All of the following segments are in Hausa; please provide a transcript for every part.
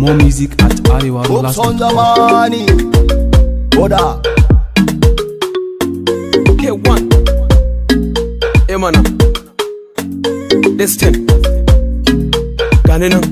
More music at Hooks on arewarolast.com. zamani. Boda. K1. Emana. Listen. Gani nan.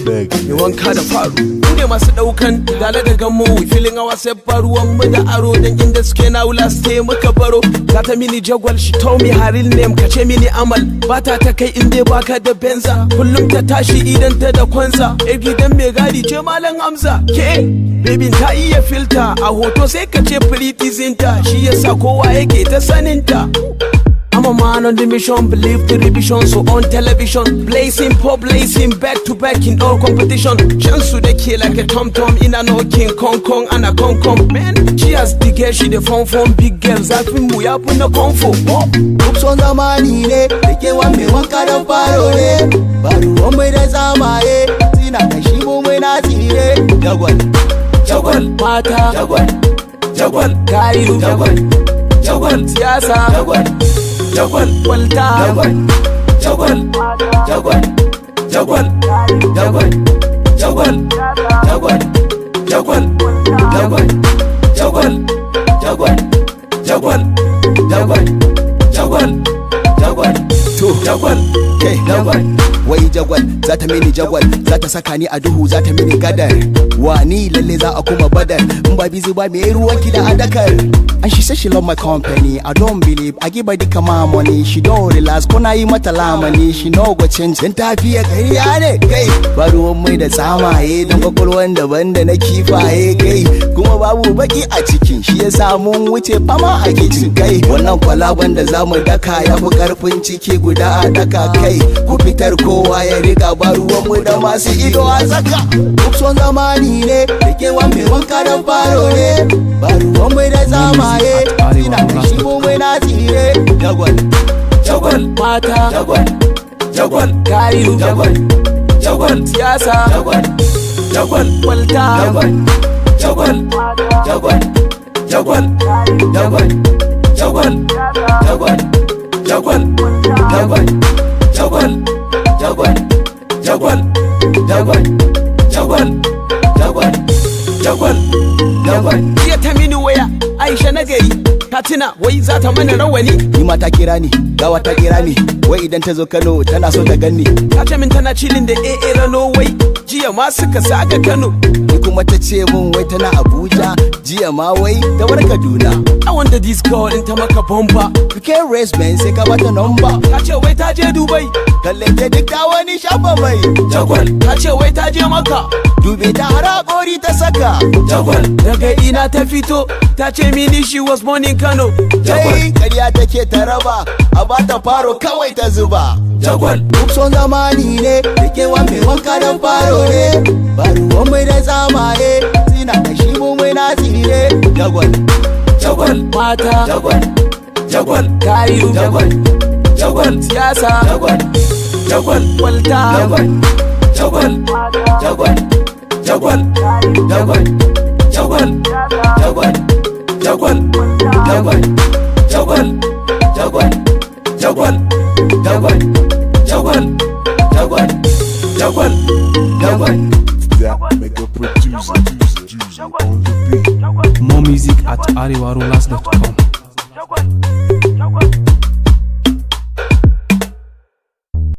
Mai wanka da faru. Mu ne masu daukan dala da gammo. We feeling ourselves, ba ruwan mu da aro, dan inda suke na wula stay muka baro. Za ta mini jagwal, she told me her real name, kace mini Amal. Bata ta kai in dai baka da benza. Kullum ta tashi idan ta da kwanza. Yar gidan mai gadi ce, Malam Hamza. Ke baby ta iya filter a hoto, sai ka ce Pretty Zinta. Shi yasa kowa yake ta saninta. I'm a man on the mission, believe the revision, so on television, blazing, pop, blazing, back to back in all competition. Shansu da ke like a tom tom, ina knocking, kong kong, ana kong kong. Man, she has the girl, she the phone phone, big girl, zafin mu ya fi na kung fu. Oh. Hooks on zamani ne. Da kewan mai wanka da faro ne. Ba ruwan mai da tsamaye. Suna kashi mu muna tsire. Jagwal. Jagwal, mata, jagwal, jagwal, gayu, jagwal, jagwal, siyasa, jagwal, jagwal, kwalta, jagwal, jagwal, jagwal, jagwal, jagwal, jagwal, jagwal, jagwal, jagwal, jagwal, jagwal, jagwal, jagwal, jagwal, jagwal, To. jagwal, Kai. Jagwal. Wai jagwal, za ta mini jagwal, za ta saka ni a duhu, za ta mini gadar. Wani lalle za a kuma badar. In ba bizu ba, me ruwan ki da adakar? And she said she love my company. I don't believe. I give her the kama money. She don't relax. Ko na yi mata lamani. She no go change. Dan tafiya kariya ne. Kai. Ba ruwan mai da tsamaye. Don kwakwalwan daban da na kifaye. Kai. Kuma babu baki a cikin. Shi yasa mun wuce fama a kicin. Kai. Wannan kwalaban da zamu daka ya fi karfin ciki guda a daka. Kai. Ku fitar kowa ya riga, ba ruwan mu da masu ido a tsaka. Duk son zamani ne. Da kewan mai wanka da faro ne. Ba ruwan mai da tsamaye. Suna kashi mu muna tsire. Jagwal. Jagwal, mata, jagwal, jagwal, gayu, jagwal, jagwal, siyasa, jagwal, jagwal, kwalta, jagwal, jagwal, jagwal, jagwal, jagwal, jagwal, jagwal, jagwal, jagwal, jagwal, jagwal, jagwal, jagwal, jagwal, jagwal, jagwal, jagwal. Jiya ta mini waya, Aisha na gari, ta tuna wai za ta mana rawani. Ni ma ta kira ni, gawa ta kira ni. Wai idan ta zo Kano tana so ta ganni. Ta ce min tana chilling da AA Rano, wai jiya ma suka zaga Kano. Ni kuma ta ce min wai tana Abuja, jiya ma wai ta bar Kaduna. I want the disco in ta maka bomba. You can't race man, sai ka bata number. Ta ce wai ta je Dubai. Kalle ta duk ta wani shafa mai. Jagwal. Ta ce wai ta je Maka. Dube ta, har haƙori ta saka. Jagwal. Daga ina ta fito? Ta ce mini she was born in Kano. Jagwal. Kai, ƙarya take ta raba, a bata faro kawai ta zuba. Jagwal. Duk son zamani ne, da kewan mai wanka da faro ne. Ba ruwan mai da tsamaye, suna kashi mu muna tsire. Jagwal. Jagwal, mata, jagwal, jagwal, gayu, jagwal, jagwal, siyasa, jagwal, jagwal, kwalta, jagwal, jagwal, jagwal, jagwal, jagwal, jagwal, jagwal, jagwal, jagwal, jagwal, jagwal, jagwal, jagwal, jagwal, jagwal, jagwal, jagwal. That mega producer, producer on the beat. More music at arewarolast.com. Jagwal, jagwal.